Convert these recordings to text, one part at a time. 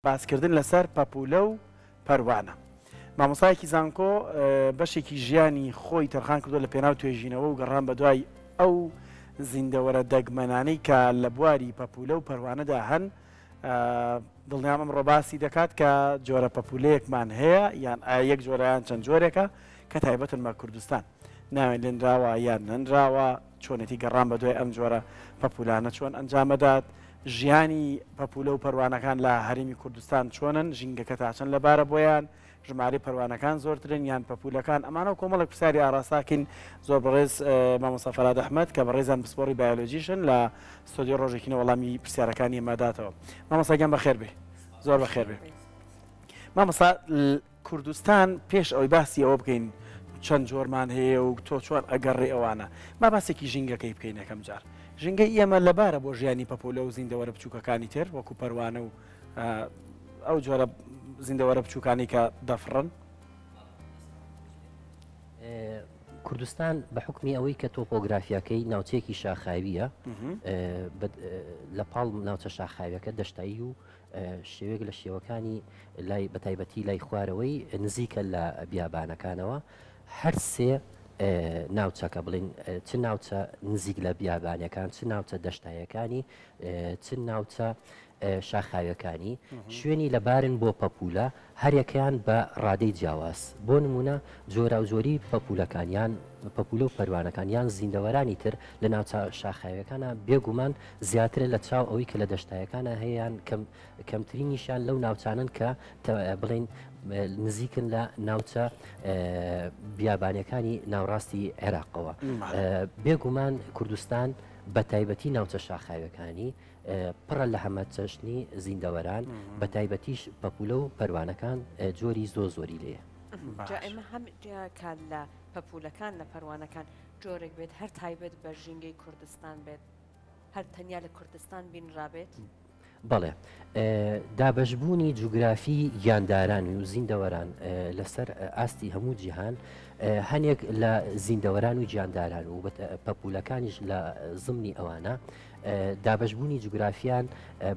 باسکردن لەسەر پەپوولە و پەروانە. مامۆستایەکی زانکۆ بەشێکی ژیانی خۆی تەرخان کردووە لە پێناو توێژینەوە و گەڕان بەدوای ئەو زیندەوەرە دەگمەنانەی کە لە بواری پەپوولە و پەروانەدا هەن، دڵنیام ئەمڕۆ باسی دەکات کە جۆرە پەپوولەیەکمان هەیە یان ئایا یەک جۆرە یان چەند جۆرێکە کە تایبەتن بە کوردستان ناوێن لێنراوە یان نەنراوە، چۆنێتی گەڕان بەدوای ئەم جۆرە پەپوولانە چۆن ئەنجامەدات، ژیانی پەپوولە و پەروانەکان لە هەرێمی کوردستان چۆنن، ژینگەکە تا چەند لەبارە بۆیان، ژمارەی پەروانەکان زۆرترن یان پەپوولەکان، ئەمانە و کۆمەڵێک پرسیاری ئاڕاستاکەین زۆر بەڕێز مامۆستا فەرهاد ئەحمەد کە بەڕێزیان پسپۆڕی بایۆلۆجیشن لە ستۆدیۆ ڕۆژێکی نوێ وەڵامی پرسیارەکانی ئێمە داتەوە. مامۆستا گیان بەخێر بێی. زۆر بەخێر بێی. مامۆستا کوردستان پێش ئەوەی باسی ئەوە بکەین چەند جۆرمان هەیە و تۆ چۆن ئەگەڕێ ئەوانە با باسێکی ژینگەکەی بکەین یەکەم جار ژینگەی ئێمە لەبارە بۆ ژیانی پەپۆلە و زیندەوەرە بچووکەکانی تر وەکو پەروانە و ئەو جۆرە زیندەوەرە بچووکانی کە دەفڕن. کوردستان بە حکمی ئەوەی کە تۆپۆگرافیاکەی ناوچەیەکی شاخاویە لە پاڵ ناوچە شاخاویەکە دەشتایی و شێوەیەک لە شێوەکانی لای بەتایبەتی لای خوارەوەی نزیکە لە بیابانەکانەوە هەر سێ ناوچەکە بڵین چ ناوچە نزیک لە بیابانەکان چ ناوچە دەشتایەکانی چ ناوچە شاخاویەکانی شوێنی لەبارن بۆ پەپولە هەریەکەیان بە ڕادەی جیاواز، بۆ نموونە جۆراوجۆری پەپوولەکان یان پەپوولە و پەروانەکان یان زیندەوەرانی تر لە ناوچە شاخاویەکانا بێگومان زیاترە لە چاو ئەوەی کە لە دەشتایەکانا هەیە یان کەم کەمترینیشیان لەو ناوچانەن کە بڵێین نزیکن لە ناوچە بیابانیەکانی ناوڕاستی عێراقەوە. بێگومان کوردستان بە تایبەتی ناوچە شاخاویەکانی پڕە لە هەمەچەشنی زیندەوەران، بەتایبەتیش پەپوولە و پەروانەکان جۆری زۆر زۆری لێیە. جا ئێمە هەم کە لە پەپوولەکان لە پەروانەکان جۆرێک بێت هەر تایبەت بە ژینگەی کوردستان بێت، هەر تەنیا لە کوردستان بینرابێت؟ بەڵێ. دابەشبوونی جوگرافی گیانداران و زیندەوەران لەسەر ئاستی هەموو جیهان هەنێک لە زیندەوەران و گیانداران و پەپوولەکانیش لە زمنی ئەوانە دابەشبوونی جوگرافیان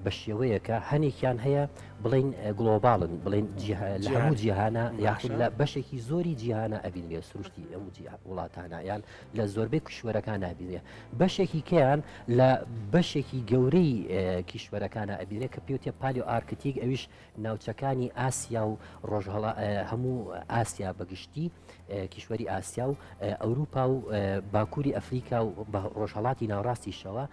بە شێوەیەکە هەنێکیان هەیە بڵین global ن بڵین لە هەموو جیهانە یاخود لە بەشێکی زۆری جیهانە ئەبینرێ سروشتی ئەم وڵاتانە یان لە زۆربەی کشوەرەکان نابینێ بەشێکی کەیان لە بەشێکی گەورەی کیشوەرەکانە ئەبینێ کە پێوتێ Paleoarctic ئەویش ناوچەکانی ئاسیا و ڕۆژهەڵا هەموو ئاسیا بەگشتی کیشوەری ئاسیا و ئەوروپا و باکووری ئەفریکا و بە ڕۆژهەڵاتی ناوڕاستیشەوە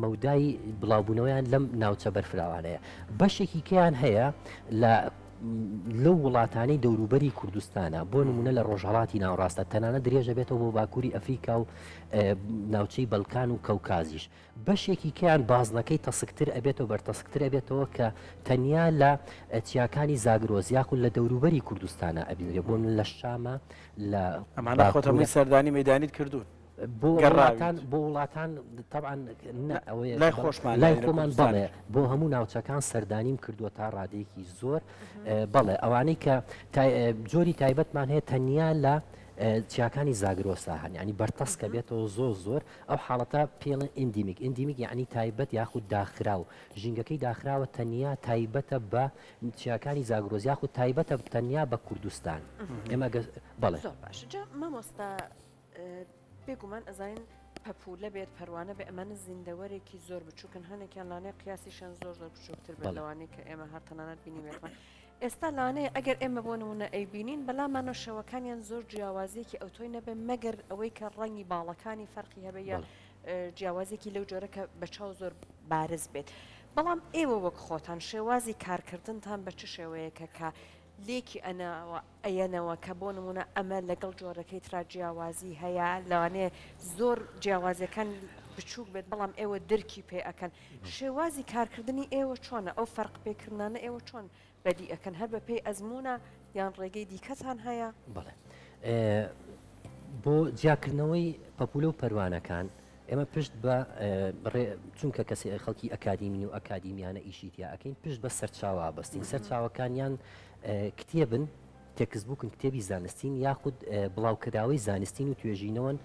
مەودای بڵاوبوونەوەیان لەم ناوچە بەرفراوانەیە. بەشێکی کەیان هەیە لە لەو وڵاتانەی دەوروبەری کوردستانە بۆ نمونە لە ڕۆژهڵاتی ناوڕاستە تەنانە درێژە بێتەوە بۆ باکووری ئەفریکا و ناوچەی بەلکان و کەوکازیش بەشێکی کەیان بازنەکەی تەسکتر ئەبێتەوە بەرتەسکتر ئەبێتەوە کە تەنیا لە چیاکانی زاگرۆس یاخود لە دەوروبەری کوردستانا ئەبینرێ بۆ لە شامە لە ئەمانە خۆت هەمووی سەردانی مەیدانیت کردوون بۆ وڵاتان بۆ وڵاتان طبعا ئەوەیە لای خۆشمان لای خۆمان بەڵێ بۆ هەموو ناوچەکان سەردانیم کردووە تا ڕادەیەکی زۆر بەڵێ ئەوانەی کە جۆری تایبەتمان هەیە تەنیا لە چیاکانی زاگرۆسا هەن یانی بەرتەسکە بێتەوە زۆر زۆر ئەو حاڵەتە پێڵێن endemic endemic یانی تایبەت یاخود داخراو ژینگەکەی داخراوە تەنیا تایبەتە بە چیاکانی زاگرۆس یاخود تایبەتە تەنیا بە کوردستان ئێمە بەڵێ زۆر باشە جا مامۆستا بێگومان ئەزانین پەپوولە بێت پەروانە بێ ئەمانە زیندەوەرێکی زۆر بچووکن هەنێکیان لانەیە قیاسیشیان زۆر زۆر بچووکتر بێت لەوانەی کە ئێمە هەر تەنانەت بینیوێتمان ئێستا لانەیە ئەگەر ئێمە بۆ نموونە ئەیبینین بەلامانەوە شێوەکانیان زۆر جیاوازیەکی ئەوتۆی نەبێ مەگەر ئەوەی کە ڕەنگی باڵەکانی فەرقی هەبێ یا جیاوازێکی لەو جۆرە کە بە چاو زۆر بارز بێت بەڵام ئێوە وەک خۆتان شێوازی کارکردنتان بە چ شێوەیەکە کە لێکی ئەنەوە ئەیەنەوە کە بۆ نموونە ئەمە لەگەڵ جۆرەکەی ترا جیاوازی هەیە لەوانەیە زۆر جیاوازیەکان بچووک بێت بەڵام ئێوە درکی پێ ئەکەن شێوازی کارکردنی ئێوە چۆنە ئەو فەرق پێکردنانە ئێوە چۆن بەدی ئەکەن هەر بە پێی ئەزموونە یان ڕێگەی دیکەتان هەیە؟ بەڵێ بۆ جیاکردنەوەی پەپولە و پەروانەکان ئێمە پشت بە چونکە کەسی خەڵکی ئەکادیمین و ئەکادیمیانە ئیشی تیا ئەکەین پشت بە سەرچاوە بەستین سەرچاوەکانیان کتێبن textbook ن کتێبی زانستین یاخود بڵاوکراوەی زانستین و توێژینەوەن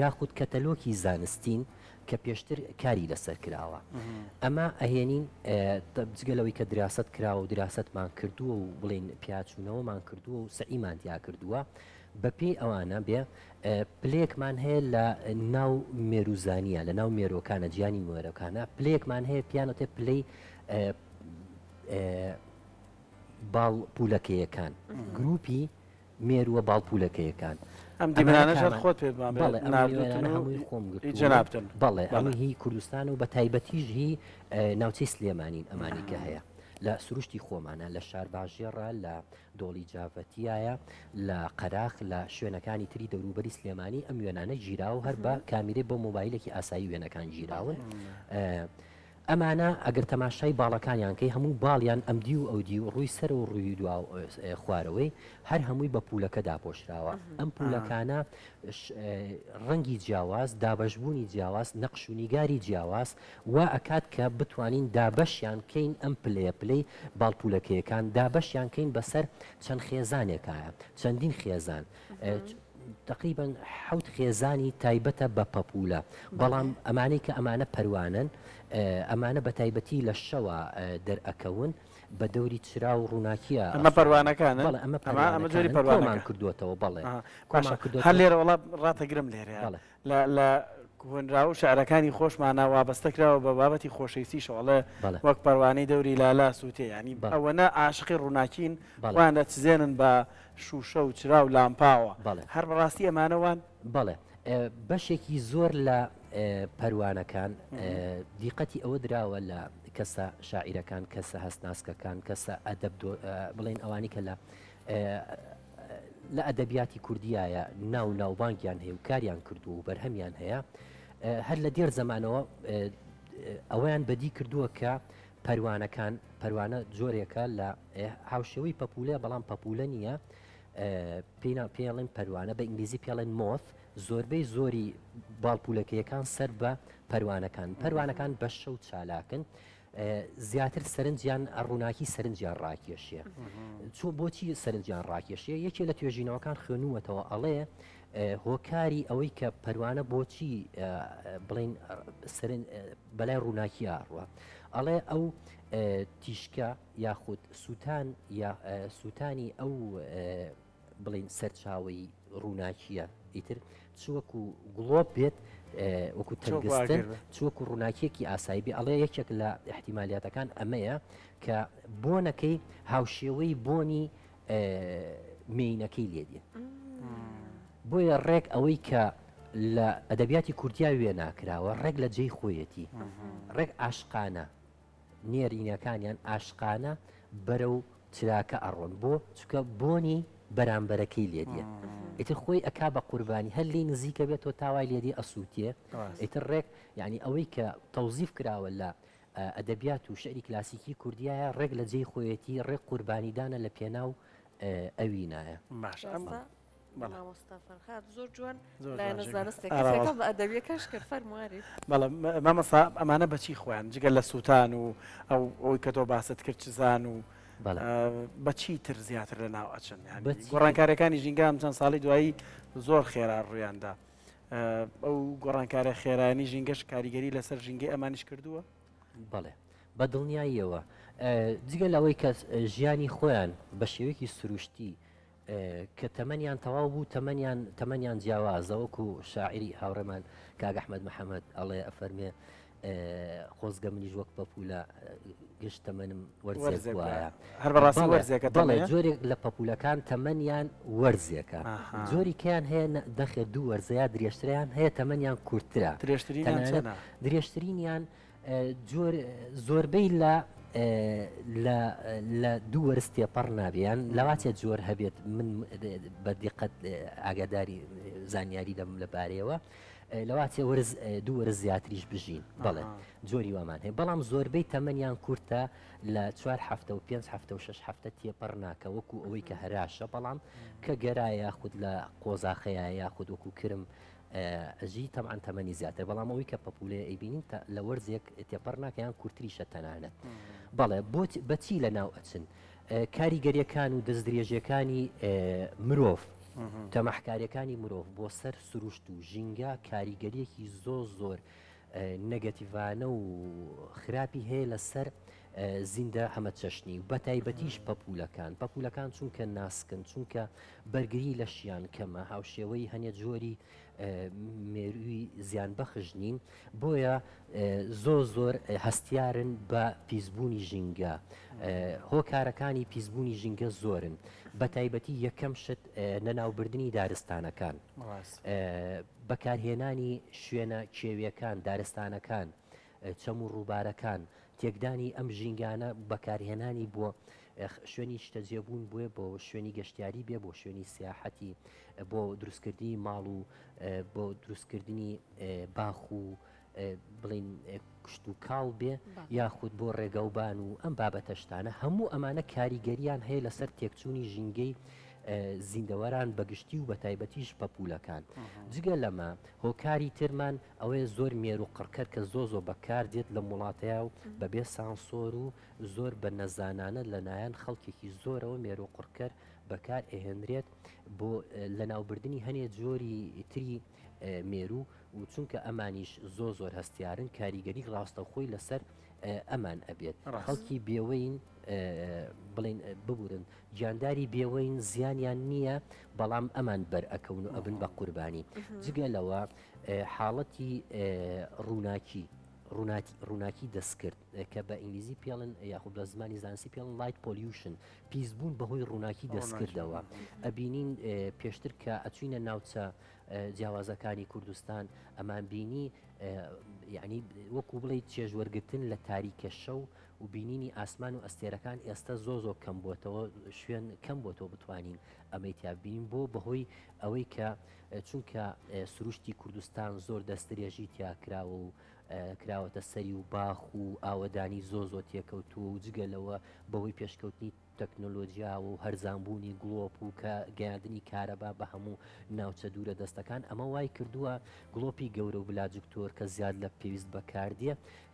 یاخود کەتەلۆکی زانستین. کە پێشتر کاری لەسەر کراوە. ئەمە ئەهێنین جگە لەوەی کە دراسەت کراوە و دراسەتمان کردووە و بڵێین پیاچوونەوەمان کردووە و سەعیمان تیا کردووە، بەپێی ئەوانە بێ پلەیەکمان هەیە لە ناو مێروزانیە لە ناو مێرۆکانە جیانی مێرۆکانە پلەیەکمان هەیە پیانەتێ پلەی باڵ پولەکەیەکان گروپی مێرووە باڵ پولەکەیەکان. ئەم دیمەنانەش هەر خۆت پێت بان بەڵێ ئەم ناردووتن دیمەنانە و هەمووی خۆم هی گرتوون جەنابتن. بەڵێ بەڵێ. هەمووی هی کوردستان و بە تایبەتیش هی ناوچەی سلێمانین ئەمانی کە هەیە لە سروشتی خۆمانە لە شارباژێڕە لە دۆڵی جاڤەتیایە لە قەراخ لە شوێنەکانی تری دەوروبەری سلێمانی ئەم وێنانە گیراوە هەر بە کامیرەی بۆ مۆبایلێکی ئاسایی وێنەکان گیراون. ئەمانە ئەگەر تەماشای باڵەکانیان کەی هەموو باڵیان ئەمدیو و ئەودیو ڕووی سەرەوە و ڕووی دوا و خوارەوەی هەر هەمووی بە پوولەکە داپۆشراوە. ئەم پوولەکانە ڕەنگی جیاواز، دابەشبوونی جیاواز، نەقش و نیگاری جیاواز وا ئەکات کە بتوانین دابەشیان کەین ئەم پلەیە پلەی باڵ پوولەکەیەکان دابەشیان کەین بەسەر چەند خێزانێکایە چەندین خێزان. تەقریبەن حەوت خێزانی تایبەتە بە پەپوولە، بەڵام ئەمانەی کە ئەمانە پەروانەن، ئەمانە بە تایبەتی لە شەوا دەرئەکەون بە دەوری چرا و ڕووناکییە ئەمە پەروانەکانن؟ بەڵێ ئەمە ئەمە جۆری پەروانەکانن، پەروانەکە. کۆمان کردووەتەوە، بەڵێ ئەها، کۆمان باشە کردووەتەوە. هەر لێرە وەڵا ڕاتەگرم لێرەیە بەڵێ. لە لە هۆنراوە و شعرەکانی خۆشمانا وابەستە کراوە بە بابەتی خۆشەویستیشەوە ئەڵێ بەڵێ. وەک پەروانەی دەوری لالە سووتێ یانی بەڵێ. ئەوەنە عاشقی ڕووناکین بەڵێ. خۆیان ئەچزێنن بە شووشە و چرا و لامپاوە. بەڵێ. هەر بەڕاستی ئەمانە وان؟ بەڵێ. بەشێکی زۆر لە پەروانەکان دیقەتی ئەوە دراوە لە کەسە شاعیرەکان، کەسە هەستناسکەکان، کەسە ئەدەب بڵێن ئەوانی کە لە لە ئەدەبیاتی کوردیایە ناو ناوبانگیان هەیە و کاریان کردووە و بەرهەمیان هەیە هەر لە دێر زەمانەوە ئەوەیان بەدی کردووە کە پەروانەکان، پەروانە جۆرێکە لە هاوشێوەی پەپوولەیە بەڵام پەپوولە نییە پێی پێڵێن پەروانە بە ئینگلیزی پێڵێن moth زۆربەی زۆری باڵپولەکەیەکان سەر بە پەروانەکان پەروانەکان بە شەو چالاکن زیاتر سەرنجیان ڕووناکی سەرنجیان ڕاکێشێ چۆ بۆچی سەرنجیان ڕاکێشێ یەکێ لە توێژینەوەکان خوێنووەتەوە ئەڵێ هۆکاری ئەوەی کە پەروانە بۆچی بڵین بەلای ڕووناکییا ئەڕوا ئەڵێ ئەو تیشکە یاخود سووتان یا سووتانی ئەو بڵین سەرچاوەی ڕووناکیە ئیتر چ وەکو گڵۆپ بێت وەکو تەنگستن چ وەکو ڕووناکیەکی ئاسایی بێ ئەڵێ یەکێک لە احتیمالیاتەکان ئەمەیە کە بۆنەکەی هاوشێوەی بۆنی مێینەکەی لێ دێ بۆیە ڕێک ئەوەی کە لە ئەدەبیاتی کوردیا وێنا کراوە ڕێک لە جێی خۆیەتی ڕێک عاشقانە نێرینەکانیان عاشقانە بەرەو چراکە ئەڕۆن بۆ چکە بۆنی بەرامبەرەکەی لێ دێ ئیتر خۆی ئەکا بە قوربانی هەر لێی نزیکە بێتەوە تا وای لێ دێ ئەسووتێ ئیتر ڕێک یعنی ئەوەی کە تەوزیف کراوە لە ئەدەبیات و شعری کلاسیکی کوردیایە ڕێک لە جێی خۆیەتی ڕێک قوربانیدانە لە پێناو ئەوینایە. باشە ئەم بەڵێ. مامۆستا فەرهاد زۆر جوان لایەنە زانستێکە تێکەڵ بە ئەدەبیەکەش کرد فەرمواری. بەڵێ مامۆستا ئەمانە بەچی خۆیان جگە لە سووتان و ئەو ئەوی کە تۆ باست کرد چزان و بەچی تر زیاتر لە ناو ئەچن گۆڕانکاریەکانی ژینگە ئەم چەند ساڵی دوایی زۆر خێرا ڕوویاندا ئەو گۆڕانکارە خێرایانی ژینگەش کاریگەری لەسەر ژینگەی ئەمانیش کردووە؟ بەڵێ بە دڵنیاییەوە جگە لەوەی کە ژیانی خۆیان بە شێوەیەکی سروشتی کە تەمەنیان تەواو بوو تەمەنیان تەمەنیان جیاوازە وەکو شاعیری هاوڕێمان کاک ئەحمەد محەمەد ئەڵێ ئەفەرمێ خۆزگە منیش وەک پەپولە گشت تەمەنم وەرزێک وایە هەر بەڕاستی وەرزێکە بەڵێ جۆرێک لە پەپولەکان تەمەنیان وەرزێکە جۆری کەیان هەیە دەخێت دوو وەرزەیە درێژتریان هەیە تەمەنیان کورتترە درێژترینیان درێژترینیان جۆر زۆربەی لە لە لە دوو وەرز تێپەڕ نابێ یان لەواچێت جۆر هەبێت من بە دیقەت ئاگاداری زانیاری دەم لەبارەیەوە لەواچێ وەرز دوو وەرز زیاتریش بژین بەڵێ جۆری وامان هەیە بەڵام زۆربەی تەمەنیان کورتە لە چوار هەفتە و پێنج هەفتە و شش هەفتە تێپەڕ ناکە وەکو ئەوەی کە هەراشە بەڵام کە گەرا یاخود لە قۆزاخەیە یاخود وەکو کرم ئەژی تەبعەن تەمەنی زیاتر بەڵام ئەوەی کە پەپولەیە ئەیبینین تا لە وەرزێک تێپەڕ ناکە یان کورتریشە تەنانەت بەڵێ بۆ بەچی لە ناو ئەچن کاریگەریەکان و دەستدرێژیەکانی مرۆڤ تەماحکاریەکانی مرۆڤ بۆ سەر سروشت و ژینگە کاریگەریەکی زۆر زۆر. نەگەتیڤانە و خراپی هەیە لەسەر زیندە هەمەچەشنی و بەتایبەتیش پەپوولەکان. پەپوولەکان چونکە ناسکن، چونکە بەرگری لەشیان کەمە، هاوشێوەی هەنێ جۆری مێرووی زیانبەخش نین، بۆیە زۆر زۆر هەستیارن بە پیسبوونی ژینگە. هۆکارەکانی پیسبوونی ژینگە زۆرن، بەتایبەتی یەکەم شت لەناوبردنی دارستانەکان، بەکارهێنانی شوێنە کێوییەکان، دارستانەکان، چەم و ڕووبارەکان، تێکدانی ئەم ژینگانە بەکارهێنانی بۆ شوێنی نیشتەجێبوون بێ، بۆ شوێنی گەشتیاری بێ، بۆ شوێنی سیاحەتی، بۆ دروستکردنی ماڵ و بۆ دروستکردنی باخ و بڵین کشت و کاڵ بێ یاخود بۆ ڕێگەوبان و ئەم بابەتە شتانە هەموو ئەمانە کاریگەریان هەیە لەسەر تێکچوونی ژینگەی زیندەوەران بەگشتی و بەتایبەتیش پەپوولەکان. جگە لەمە هۆکاری ترمان ئەوەیە زۆر مێرو قڕکەر کە زۆ زۆ بەکار دێت لەم وڵاتەیا و بەبێ سانسۆر و زۆر بە نەزانانە لەنایەن خەڵکێکی زۆرەوە مێرو قڕکەر بەکار ئەهێنرێت بۆ لەناوبردنی هەنێ جۆری تری مێرو و چونکە ئەمانیش زۆ زۆر هەستیارن کاریگەری ڕاستەوخۆی لەسەر ئەمان ئەبێت خەڵکی بێوەین بڵین ببورن گیانداری بێوەین زیانیان نییە بەڵام ئەمان بەر ئەکەون و ئەبن بە قوربانی جگە لەوە حاڵەتی ڕووناکی ڕووناکی دەستکرد کە بە ئینگلیزی پێڵن یاخود بە زمانی زانستی پێڵن light pollution پیسبوون بەهۆی ڕووناکی دەستکردەوە ئەبینین پێشتر کە ئەچوینە ناوچە جیاوازەکانی کوردستان ئەمان بینی یعنی وەکو بڵێ چێژوەرگتن لە تاریکە شەو و بینینی ئاسمان و ئەستێرەکان ئێستا زۆ زۆ کەم بۆتەوە شوێن کەم بۆتەوە بتوانین ئەمەی تیا بینین بۆ بەهۆی ئەوەی کە چونکە سروشتی کوردستان زۆر دەستدرێژی تیا کراوە و کراوەتە سەری و باخ و ئاوەدانی زۆ زۆ تێکەوتووە و جگە لەوە بەهۆی پێشکەوتنی تەکنۆلۆجیا و هەرزانبوونی گڵۆپ و کە گەیاندنی کارەبا بە هەموو ناوچە دوورە دەستەکان ئەمە وای کردووە گڵۆپی گەورە و بلاجکتۆر کە زیاد لە پێویست بەکاردێ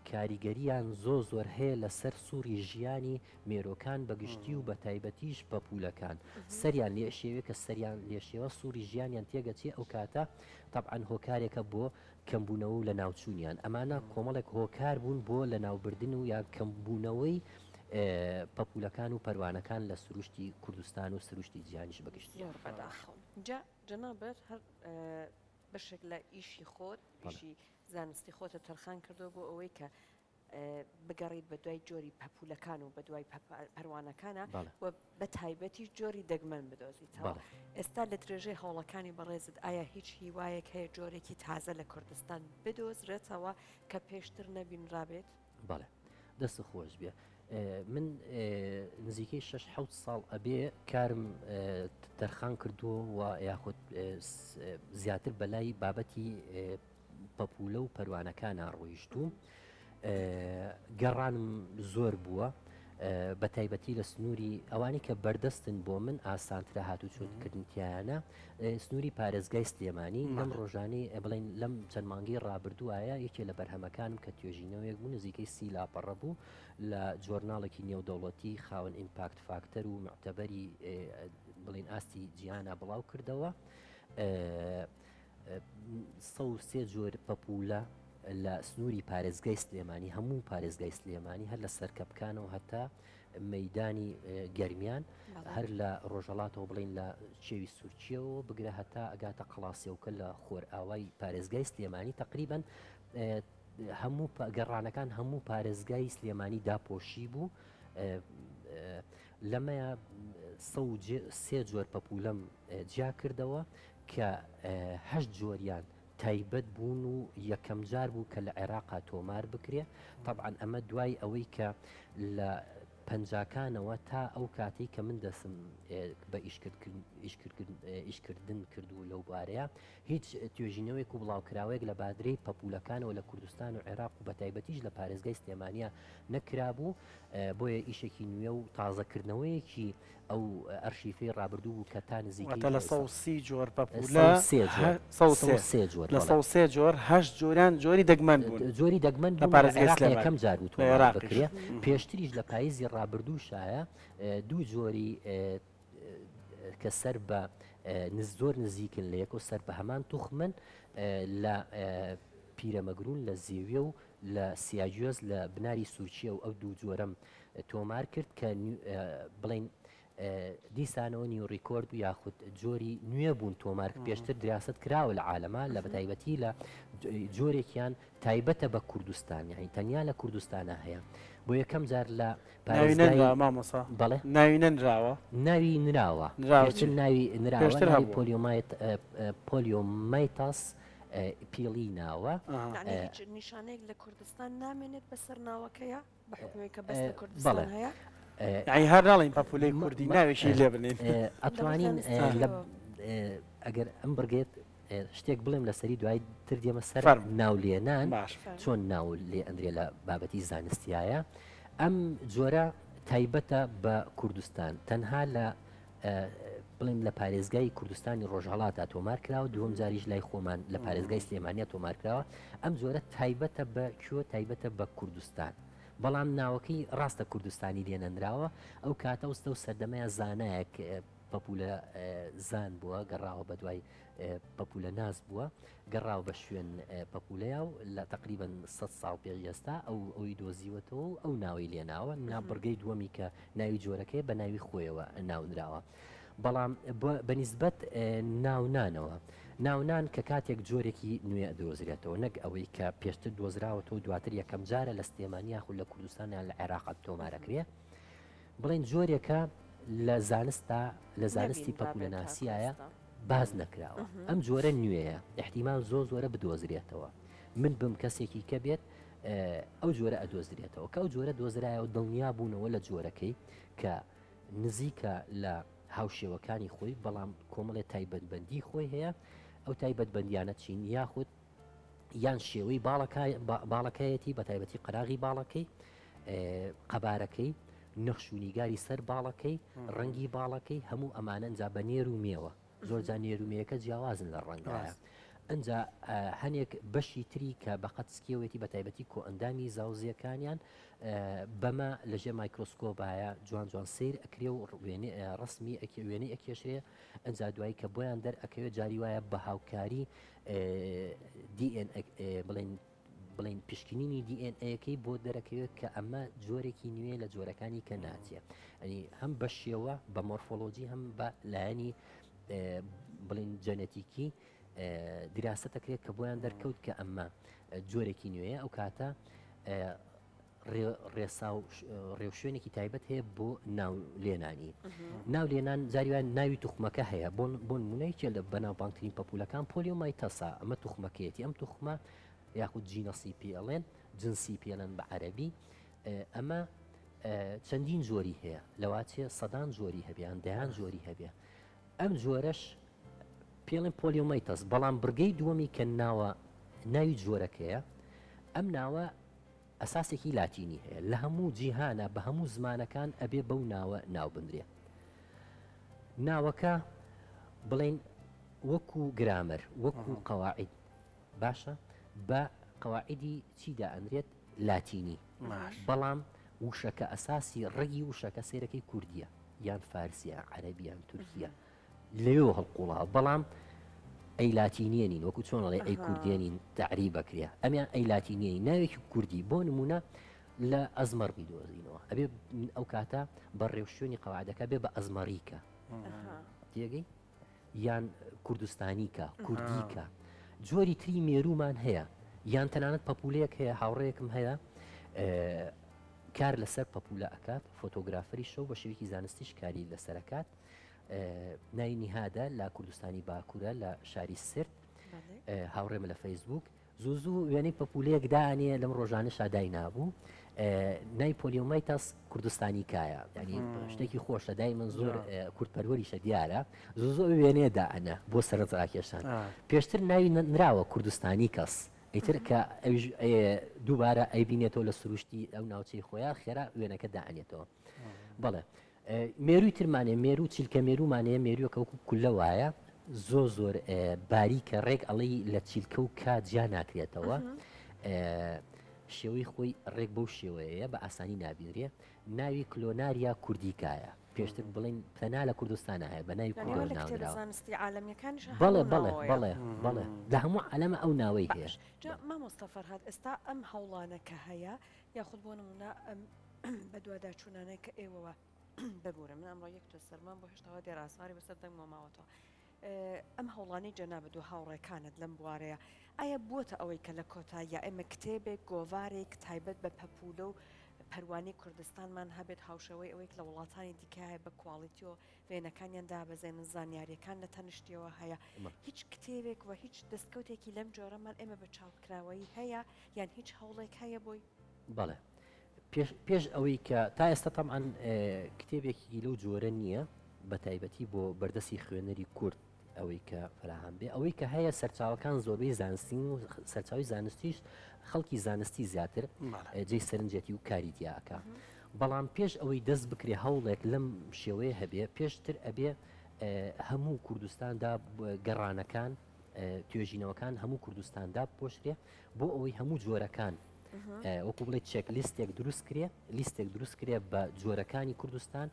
کاریگەریان زۆ زۆر هەیە لەسەر سوڕی ژیانی مێرۆکان بە گشتی و بە تایبەتیش پەپوولەکان سەریان لێ ئەشێوێ کە سەریان لێ شێوا سوڕی ژیانیان تێگەچێ ئەو کاتە تەبعەن هۆکارێکە بۆ کەمبوونەوە و لەناوچوونیان ئەمانە کۆمەڵێک هۆکار بوون بۆ لەناوبردن و یان کەمبوونەوەی پەپوولەکان و پەروانەکان لە سروشتی کوردستان و سروشتی جیهانیش بە گشتی. زۆر بەداخەوە جا جەنابت هەر بەشێک لە ئیشی خۆت ئیشی زانستی خۆتە تەرخان کردووە بۆ ئەوەی کە بگەڕیت بە دوای جۆری پەپوولەکان و بە دوای پەروانەکانە و بە تایبەتی جۆری دەگمەن بدۆزیتەوە. ئێستا لە درێژەی هەوڵەکانی بەڕێزت ئایا هیچ هیوایەک هەیە جۆرێکی تازە لە کوردستان بدۆزرێتەوە کە پێشتر نەبینرابێت؟ بەڵێ دەست خۆش بێ من نزیکەی 6 حوت ساڵ ئەبێ کارم تەرخان کردووە و یاخود زیاتر بەلای بابەتی پەپوولە و پەروانەکانا ڕۆیشتووم گەڕانم زۆر بووە بە تایبەتی لە سنووری ئەوانی کە بەردەستن بۆ من ئاسانترە هاتوچۆکردن تیایانە سنووری پارێزگای سلێمانی لەم ڕۆژانی بڵین لەم چەند مانگی ڕابردووایە یەکێ لە بەرهەمەکانم کە توێژینەوەیەک بوو نزیکەی سی لاپەڕە بوو لە journal ێکی نێودەوڵەتی خاوەن impact factor و معتەبەری بڵین ئاستی جیهانە بڵاو کردەوە. 103 جۆر پەپوولە لە سنووری پارێزگای سلێمانی هەموو پارێزگای سلێمانی هەر لە سەرکەپکانەوە هەتا مەدانی گەرمیان هەر لە ڕۆژەڵاتەوە بڵین لە چێوی سوورچیەوە بگرە هەتا ئەگاتە قەڵاسێوکە لە خۆرئاوای پارێزگای سلێمانی تقریبن هەموو گەڕانەکان هەموو پارێزگای سلێمانی داپۆشی بوو لەمەیە سێ جۆر پەپولەم جیا کردەوە کە هەشت جۆریان تایبەت بوون و یەکەمجار بوو کە لە عێراقا تۆمار بکرێ، تەبعەن ئەمە دوای ئەوەی کە لە پەنجاکانەوە تا ئەو کاتەی کە من دەستم بە ئیشکردن کرد و لەو بارەیە هیچ توێژینەوەیەک و بڵاوکراوەیەک لە بادرەی پەپوولەکانەوە لە کوردستان و عێراق و بەتایبەتیش لە پارێزگای سلێمانیا نەکرابوو، بۆیە ئیشێکی نوێ و تازەکردنەوەیەکی ئەو ئەرشیفەی ڕابردوو بوو کە تا نزیکەی واتە لە 130 جۆر پەپوولە 103 جۆر لە 103 جۆر هەشت جۆریان جۆری دەگمەن بوون جۆری دەگمەن لە پارێزگای سلێمانی یەکەم جار بوو تۆمار بکرێ پێشتریش لە پاییزی ڕابردووشایە دوو جۆری کە سەر بە زۆر نزیکن لە یەک و سەر بە هەمان توخمن لە. پیرەمەگرون لە زێویە و لە سیاگوێز لە بناری سورچیە و ئەو دوو جۆرەم تۆمار کرد کە بڵێین دیسانەوە new record و یاخود جۆری نوێ بوون تۆمار پێشتر دراست کراوە لە عالەما لە بەتایبەتی لە جۆرێکیان تایبەتە بە کوردستان یعنی تەنیا لە کوردستانە هەیە بۆ یەکەم جار لە ناوی نەنراوە مامۆسا بەڵێ ناوی نەنراوە ناوی نراوە پێشتر ناوی نراوە ناوی پۆلیۆمایت پۆلیۆمایتاس پیڵی ناوە هیچ نیشانەیەک لە کوردستان نامێنێت بەسەر ناوەکەیە بە حکومێک کە بەس لە کوردستان هەیە یعنی هەر ناڵین پەپولەی کوردی ناوێکی لێ بنین ئەتوانین ئەگەر ئەم بڕگێت شتێک بڵێم لەسەری دوای تر دێمە سەر ناولێنان چۆن ناو لێ ئەندرێ لە بابەتی زانستیایە ئەم جۆرە تایبەتە بە کوردستان تەنها لە بڵێم لە پارێزگای کوردستانی ڕۆژهڵاتە تۆمار کراوە دووەم جاریش لای خۆمان لە پارێزگای سلێمانیا تۆمار کراوە ئەم جۆرە تایبەتە بە کوێ تایبەتە بە کوردستان بەڵام ناوەکەی ڕاستە کوردستانی لێنەنراوە ئەو کاتە وستە و سەردەمەیە زانایەک پەپوولە زان بووە گەڕاوە بە دوای پەپوولە ناس بووە گەڕاوە بە شوێن پەپوولەیە و لە تقریبن 100 ساڵ پێش ئێستا ئەو ئەوی دۆزیوەتەوە و ئەو ناوی لێناوە نابڕگەی دووەمی کە ناوی جۆرەکەی بە ناوی خۆیەوە ناونراوە بەڵام بەنیسبەت ناونانەوە ناونان کە کاتێک جۆرێکی نوێ دۆزرێتەوە نەک ئەوەی کە پێشتر دۆزراوەتەوە دواتر یەکەم جارە لە سلێمانی یاخود لە کوردستان یان لە عێراق تۆمارەکرێ بڵێن جۆرێکە لە زانستا لە زانستی پەپولەناسیایە باز نەکراوە ئەم جۆرە نوێیە احتیمال زۆر زۆرە بدۆزرێتەوە من بم کەسێکی کە بێت ئەو جۆرە ئەدۆزرێتەوە کە ئەو جۆرە دۆزرایەوە دڵنیا بوونەوە لە جۆرەکەی کە نزیکە لە هاوشێوەکانی خۆی بەڵام کۆمەڵێ تایبەتبندی خۆی هەیە ئەو تایبەتبندیانە چین یاخود یان شێوەی باڵەکایەتی بە تایبەتی قەراغی باڵەکەی قەبارەکەی نەخش و نیگاری سەر باڵەکەی ڕەنگی باڵەکەی هەموو ئەمانە ئەجا بە نێر و مێوە زۆرجا نێر و مێیەکە جیاوازن لە ڕەنگایە ئەجا هەنێک بەشی تری کە بەقەت سکیەوەتی بە تایبەتی کۆئەندامی زاوزیەکانیان بەمە لەژێر مایکرۆسکۆبایە جوان جوان سیر ئەکرێ و ڕسمی وێنەی ئەکێشرێ ئەجا دوایی کە بۆیان دەر ئەکەوێت جاری وایە بە هاوکاری DNA بڵێن بڵین پشکنینی DNA ەکەی بۆ دەرەکەوێت کە ئەمە جۆرێکی نوێ لە جۆرەکانی کە ناچێ ئەنی هەم بە شێوە بە مۆرفۆلۆجی هەم بە لایەنی بڵین جەنەتیکی دراسە دەکرێت کە بۆیان دەرکەوت کە ئەمە جۆرێکی نوێیە ئەو کاتە ڕێسا و ڕێوشوێنێکی تایبەت هەیە بۆ ناو لێنانی. ناو لێنان جاری وایە ناوی توخمەکە هەیە بۆ بۆ نمونە یەکێ لە بەناوبانگترین پەپولەکان پۆلیۆمایتەسە ئەمە توخمەکەیەتی ئەم توخمە یاخود جینەسی پێڵێن جنسی پێڵێن بە عەرەبی ئەمە چەندین جۆری هەیە لەواچێ سەدان جۆری هەبیان دەیان جۆری هەبێ ئەم جۆرەش پێڵێن پۆلیۆمایتەس بەڵام بڕگەی دووەمی کە ناوە ناوی جۆرەکەیە ئەم ناوە ئەساسێکی لاتینی هەیە لە هەموو جیهانا بە هەموو زمانەکان ئەبێ بەو ناوە ناو بنرێ. ناوەکە بڵێین وەکو گرامەر وەکو قەواعید باشە بە قەواعیدی چی دائەنرێت لاتینی بەڵام وشەکە ئەساسی ڕەگی وشەکە سەیرەکەی کوردیە یان فارسیە عەرەبی یان تورکیە لەوێوە هەڵقوڵاوە بەڵام ئەی لاتینیە نین وەکو چۆن ئەڵێ ئەی کوردیە نین تەعریب ئەکرێ ئەمیان ئەی لاتینیە نین ناوێکی کوردی بۆ نمونە لە ئەزمەڕ بیدۆزینەوە ئەبێ ئەو کاتە بە ڕێوشوێنی قەواعدەکە بێ بە ئەزمەڕیکە تێگەی یان کوردستانیکە کوردیکە جۆری تری مێرومان هەیە یان تەنانەت پەپولەیەک هەیە هاوڕێیەکم هەیە کار لەسەر پەپولە ئەکات فۆتۆگرافەری شەو بە شێوەیەکی زانستیش کاری لەسەرەکات ناوی نیهادە لە کوردستانی باکوورە لە شاری سرت هاوڕێمە لە فەیسبوک زوو زوو وێنەی پەپولەیەک دانێ لەم ڕۆژانە شادای نابوو نای پۆلیۆمایتاس کوردستانی کایە ینی شتێکی خۆشە دای من زۆر کوردپەروەریشە دیارە زوو زۆر وێنەیە دائەنە بۆ سەرنج ڕاکێشان پێشتر ناوی نراوە کوردستانی کەس ئیتر کە ئەویش دووبارە ئەیبینێتەوە لە سروشتی ئەو ناوچەی خۆیان خێرا وێنەکە دائەنێتەوە بەڵێ مێرووی ترمان هەیە مێروو چیلکە مێروومان هەیە مێرووەکە وەکو کوللە وایە زۆر زۆر باریکە ڕێک ئەڵێی لە چیلکە و کا جیا ناکرێتەوە شێوەی خۆی ڕێک بەو شێوەیە بە ئاسانی نابینرێ ناوی کلۆناریا کوردیکایە. پێشتر بڵین تەنها لە کوردستانە هەیە بە ناوی یانی وا کوردەوە لە کتێبە ناونراوە. زانستی عالەمیەکانیش هەر بەڵێ ئەو بەڵێ ناوەیە. بەڵێ بەڵێ لە هەموو عالەمە ئەو ناوەی هەیە. باش جا مامۆستا فەرهاد ئێستا ئەم هەوڵانە کە هەیە یاخود بۆ نمونە ئەم بەدواداچوونانەی کە ئێوەوە ببورە من ئەمڕۆ یەک تۆز سەرمام بۆ هێشتا وا دیارە ئاساری بەسەر دەنگمەوە ماوەتەوە ئەم هەوڵانەی جەنابت و هاوڕێکانت لەم بوارەیە ئایا بووەتە ئەوەی کە لە کۆتاییا ئێمە کتێبێک گۆڤارێک تایبەت بە پەپوولە و پەروانەی کوردستانمان هەبێت هاوشێوەی ئەوەی لە وڵاتانی دیکە هەیە بە کواڵیتیەوە وێنەکانیان دابەزێنن زانیاریەکان لە تەنیشتیەوە هەیە هیچ کتێبێک و هیچ دەستکەوتێکی لەم جۆرەمان ئێمە بە چاپکراوەیی هەیە یان هیچ هەوڵێک هەیە بۆی؟ بەڵێ پێش پێش ئەوەی کە تا ئێستا تەبعەن کتێبێکی لەو جۆرە نییە بە تایبەتی بۆ بەردەستی خوێنەری کورد ئەوەی کە فراهام بێ ئەوەی کە هەیە سەرچاوەکان زۆربەی زانستین و سەرچاوی زانستیش خەڵکی زانستی زیاتر جێی سەرنجێتی و کاری تیاکە بەڵام پێش ئەوەی دەست بکرێ هەوڵێک لەم شێوەیە هەبێ پێشتر ئەبێ هەموو کوردستاندا گەڕانەکان توێژینەوەکان هەموو کوردستاندا پۆشرێ بۆ ئەوەی هەموو جۆرەکان وەکو بڵێ چێک لیستێک دروست کرێ لیستێک دروست کرێ بە جۆرەکانی کوردستان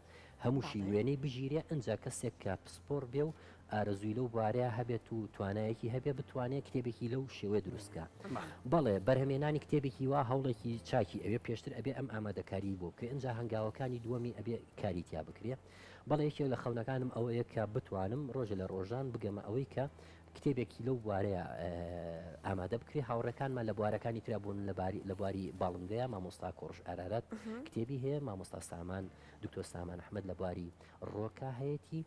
هەمووشی وێنەی بگیرێ ئەجا کەسێک کە پسپۆر بێ و ئارەزووی لەو بوارەیە هەبێت و توانایەکی هەبێ بتوانێت کتێبێکی لەو شێوەیە دروستکە بەڵێ بەرهەمێنانی کتێبێکی وا هەوڵێکی چاکی ئەوێ پێشتر ئەبێ ئەم ئامادەکاری بۆ بکرێ ئەجا هەنگاوەکانی دووەمی ئەبێ کاری تیا بکرێ بەڵێ یەکێک لە خەونەکانم ئەوەیە کە بتوانم ڕۆژێ لە ڕۆژان بگەمە ئەوەی کە کتێبێکی لەو بوارەیە ئامادە بکرێ هاوڕێکانمان لە بوارەکانی ترا بوون لە بواری باڵندەیە مامۆستا کۆڕش ئارارات کتێبی هەیە مامۆستا سامان دکتۆر سامان ئەحمد لە بواری ڕۆکا هەیەی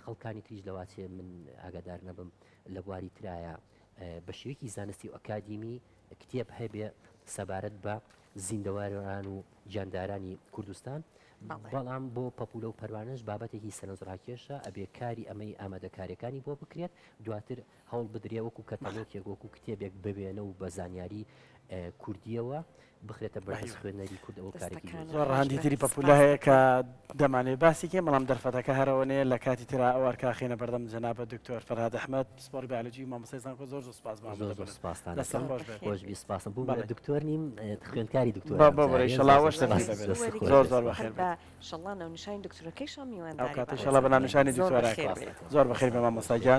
خەڵکانی تریش لەواچێ من ئاگادار نەبم لە بواری ترایە بە شێوەیەکی زانستی و ئەکادیمی کتێب هەبێ سەبارەت بە زیندەواران و گیاندارانی کوردستان بەڵام بۆ پەپولە و پەروانەش بابەتێکی سەرنجڕاکێشە ئەبێ کاری ئەمەی ئامادەکاریەکانی بۆ بکرێت دواتر هەوڵ بدرێ وەکو کەتەلۆکێک وەکو کتێبێک بوێنە و بە زانیاری کوردیەوە بخرێتە بەردەست خوێنەری کورد ئەوە کارێکی زۆر ڕەهەندی تری پەپولە هەیە کە دەمانەوێت باسی کەین بەڵام دەرفەتەکە هەرەوەنەیە لە کاتی ترا ئەو ئەرکە ئەخەینە بەردەم جەنابت دکتۆر فەرهاد ئەحمەد پسپۆڕی بایۆلۆجی و مامۆستای زانکۆ زۆر زۆر سپاس بۆ زۆر زۆر ئامادەبوونت سپاستان دەستتان دەکەم خۆش بێت خۆش بی سپاسم بۆ بەڵێ دکتۆر نیم خوێندکاری بە دکتۆرام بۆ بەرێ جارێ ئیشەڵا زۆر زۆر ئەوەش سپاس نەسیبە بێت دەست خۆش زۆر بێ زۆر سپاس بەخێر هەر بێت بە شەڵا ناونیشانی دکتۆرەکەیشەوە ئەو میوانداری کاتە بەڕێز ئیشەڵا بە دەکەین ناونیشانی زۆر دکتۆراکە بەخێر بێیت زۆر بەخێر بێ مامۆستا گیان.